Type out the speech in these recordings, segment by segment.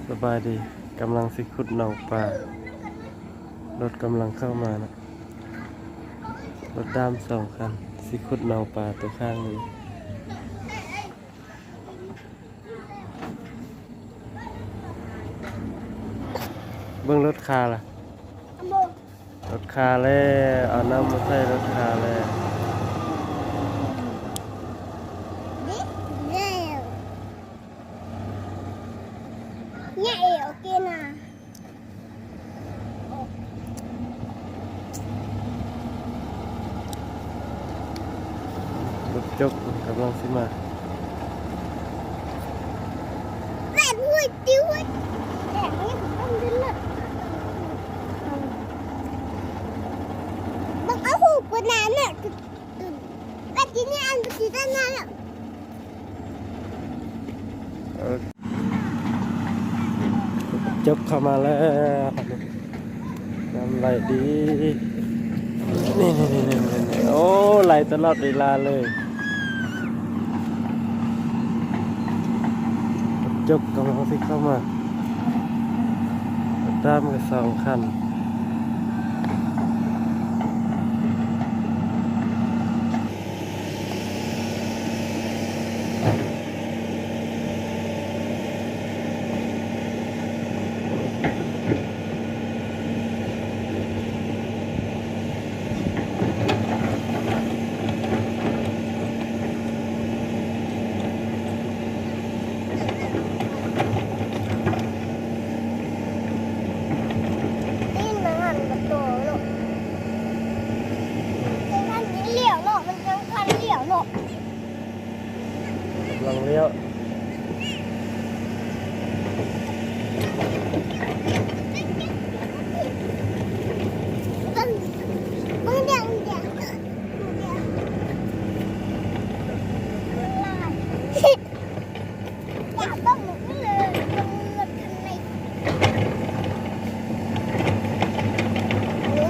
ສະບາຍດີ, ກຳລັງຊິຂຸດໜອງປາ, ລົດກຳລັງເຂົ້າມານະ, ລົດດ້າມສອງຄັນ ຊິຂຸດໜອງປາຕົວຂ້າງນີ້. ເບິ່ງລົດຄາລະ. ລົດຄາແລ້ວ, ເອົານ້ຳມາໃສ່ລົດຄາແລ້ວ. ໂອເຄນະ. ລົດຈົກກຳລັງຊິມາ. ແບບຫ້ວຍຕິວ ແບບນີ້ມັນເປັນລົດ ບັກເອົາຫູປານນັ້ນນະ ແບບທີ່ນີ້ອັນປະຕິດຕານານະ. ເອີ ຈົກເຂົ້າມາແລ້ວ, ນ້ຳໄຫຼດີ ນີ້ໆໆໆ ໂອ້ ໄຫຼຕະຫຼອດເວລາເລີຍ. ຈົກກຳລັງຊິເຂົ້າມາ, ຕາມກັນສອງຄັນ. ຕີນມັນຫັນປະຕູເນາະ, ມັນຍັງທັນຫຼຽວເນາະ, ມັນຍັງທັນຫຼຽວເນາະ. ກຳລັງລ້ຽວ.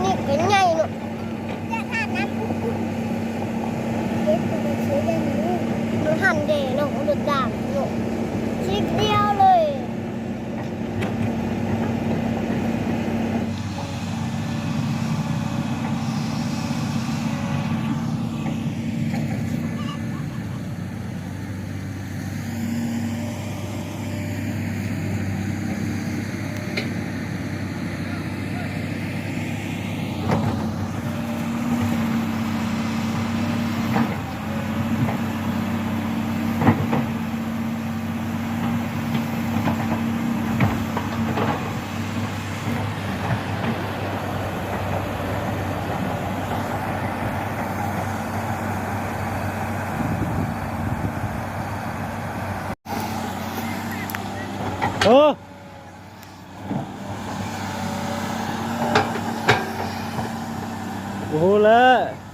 ນີ້ກໍໃຫຍ່ເນາະ, ມັນຫັນເດ້ເນາະ, ລົດດາມເນາະ, ຊິດຽວເລີຍ. ໂອ້ ບໍ່ຮູ້ແລ້ວ.